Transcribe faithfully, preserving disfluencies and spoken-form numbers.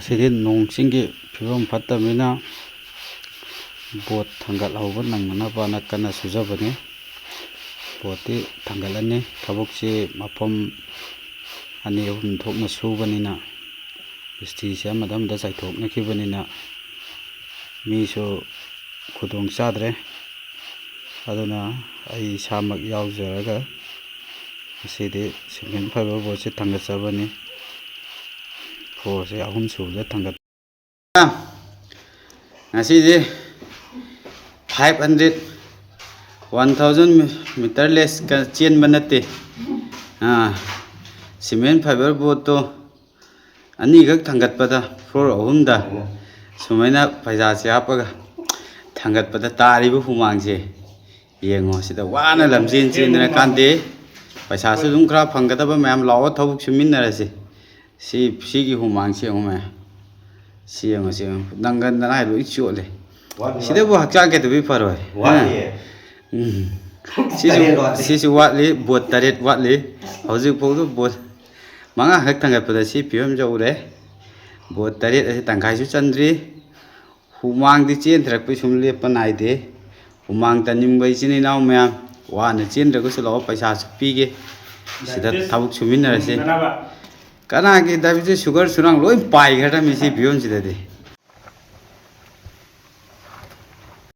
ꯁꯤꯗꯤ ꯅꯣꯡ ꯆꯤꯡꯒꯤ ꯐꯤꯕꯝ ꯐꯠꯇꯕꯅꯤꯅ ꯕꯣꯠ ꯊꯥꯡꯒꯠꯍꯧꯕ ꯅꯪꯅꯅꯕꯅ ꯀꯟꯅ ꯁꯨꯖꯕꯅꯤ꯫ ꯕꯣꯠꯇꯤ ꯊꯥꯡꯒꯠꯂꯅꯤ꯫ ꯊꯕꯛꯁꯤ ꯃꯐꯝ ꯑꯅꯤ ꯑꯍꯨꯝ ꯊꯣꯛꯅ ꯁꯨꯕꯅꯤꯅ, ꯏꯁꯇꯤꯁꯦ ꯑꯃꯗ ꯑꯃꯗ ꯆꯥꯏꯊꯣꯛꯅꯈꯤꯕꯅꯤꯅ ꯃꯤꯁꯨ ꯈꯨꯗꯣꯡ ꯆꯥꯗ꯭ꯔꯦ꯫ ꯑꯗꯨꯅ ꯑꯩ ꯏꯁꯥꯃꯛ ꯌꯥꯎꯖꯔꯒ ꯉꯁꯤꯗꯤ ꯁꯤꯃꯦꯟ ꯐꯥꯏꯕꯔ ꯕꯣꯠꯁꯦ ꯊꯥꯡꯒꯠꯆꯕꯅꯤ꯫ ꯐ꯭ꯂꯣꯔꯁꯦ ꯑꯍꯨꯝ ꯁꯨꯕꯗ ꯊꯥꯡꯒꯠ-, ꯉꯁꯤꯗꯤ five hundred, one thousand meter less ꯆꯦꯟꯕ ꯅꯠꯇꯦ꯫ ꯑꯥ, ꯁꯤꯃꯦꯟ ꯐꯥꯏꯕꯔ ꯕꯣꯠꯇꯣ ꯑꯅꯤꯈꯛ ꯊꯥꯡꯒꯠꯄꯗ, ꯐ꯭ꯂꯣꯔ ꯑꯍꯨꯝꯗ ꯁꯨꯃꯥꯏꯅ ꯄꯩꯁꯥꯁꯦ ꯍꯥꯞꯄꯒ ꯊꯥꯡꯒꯠꯄꯗ ꯇꯥꯔꯤꯕ ꯍꯨꯃꯥꯡꯁꯦ ꯌꯦꯡꯉꯣ꯫ ꯁꯤꯗ ꯋꯥꯅ ꯂꯝꯖꯦꯟ ꯆꯦꯟꯗꯅ ꯀꯥꯟꯗꯦ꯫ ꯄꯩꯁꯥꯁꯨ ꯑꯗꯨꯝ ꯈꯔ ꯐꯪꯒꯗꯕ ꯃꯌꯥꯝ, ꯂꯥꯛꯑꯣ ꯊꯕꯛ ꯁꯨꯃꯤꯟꯅꯔꯁꯤ꯫ ꯁꯤ, ꯁꯤꯒꯤ ꯍꯨꯃꯥꯡꯁꯦ ꯌꯦꯡꯉꯨ ꯃꯌꯥꯝ꯫ ꯁꯤ ꯌꯦꯡꯉꯣ, ꯁꯤ ꯌꯦꯡꯉꯣ꯫ ꯅꯪꯒꯟꯗꯅ ꯍꯥꯏ ꯂꯣꯏ ꯆꯣꯠꯂꯦ꯫ ꯋꯥꯠꯂꯤ, ꯁꯤꯗꯕꯨ ꯍꯛꯆꯥꯡ ꯀꯩꯗꯧꯕꯩ ꯐꯔꯣꯏ? ꯋꯥꯠꯂꯤꯌꯦ꯫ ꯎꯝ꯫ ꯁꯤꯁꯨ, ꯇꯔꯦꯠ ꯋꯥꯠꯂꯤ꯫ ꯁꯤꯁꯨ ꯋꯥꯠꯂꯤ, ꯕꯣꯠ ꯇꯔꯦꯠ ꯋꯥꯠꯂꯤ꯫ ꯍꯧꯖꯤꯛꯐꯥꯎꯗ ꯕꯣꯠ ꯃꯉꯥ ꯈꯛ ꯊꯥꯡꯒꯠꯄꯗ ꯁꯤ ꯐꯤꯕꯝ ꯌꯧꯔꯦ꯫ ꯕꯣꯠ ꯇꯔꯦꯠ ꯑꯁꯤ ꯇꯪꯈꯥꯏꯁꯨ ꯆꯟꯗ꯭ꯔꯤ꯫ ꯍꯨꯃꯥꯡꯗꯤ ꯆꯦꯟꯊꯔꯛꯄꯩ ꯁꯨꯝ ꯂꯦꯞꯄ ꯅꯥꯏꯗꯦ꯫ ꯍꯨꯃꯥꯡ ꯇꯥꯅꯤꯡꯕ ꯏꯆꯤꯟ ꯏꯅꯥꯎ ꯃꯌꯥꯝ, ꯋꯥꯅ ꯆꯦꯟꯗ꯭ꯔꯒꯁꯨ ꯂꯥꯛꯑꯣ, ꯄꯩꯁꯥꯁꯨ ꯄꯤꯒꯦ꯫ ꯁꯤꯗ ꯊꯕꯛ ꯁꯨꯃꯤꯟꯅꯔꯁꯤ꯫ ꯀꯅꯥꯒꯤ ꯗꯥꯏꯕꯦꯇꯤꯁ, ꯁꯨꯒꯔ, ꯁꯨꯔꯥꯡ ꯂꯣꯏ ꯄꯥꯏꯈ꯭ꯔꯗꯕꯅꯤ ꯁꯤ ꯐꯤꯕꯝꯁꯤꯗꯗꯤ꯫